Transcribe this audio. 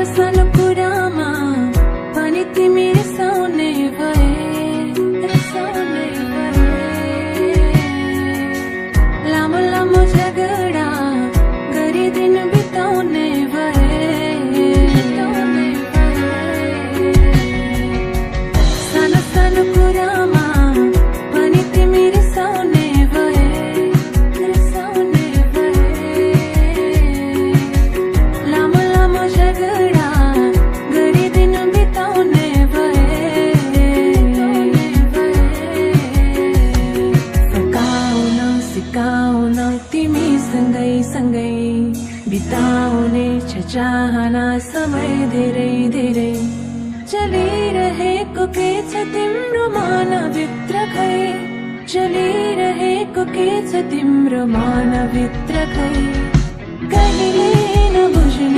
सानो कुरामा पनि तिमी रिसाउने भए, रिसाउने भए। लामो लामो झगडा गरी दिन बिताउने भए, बिताउने भए। सानो सानो कुरामा पनि तिमी रिसाउने भए, रिसाउने भए। लामो लामो झगडा गरी दिन बिताउने भए, बिताउने भए। फकाउन सिकाउन तिमी सँगै सँगै बिताउने छ चाहना समय धेरै धेरै। चलिरहेको के छ तिम्रो मनभित्र खै, चलिरहेको के छ तिम्रो मनभित्र खै। कहिले नबुझ्न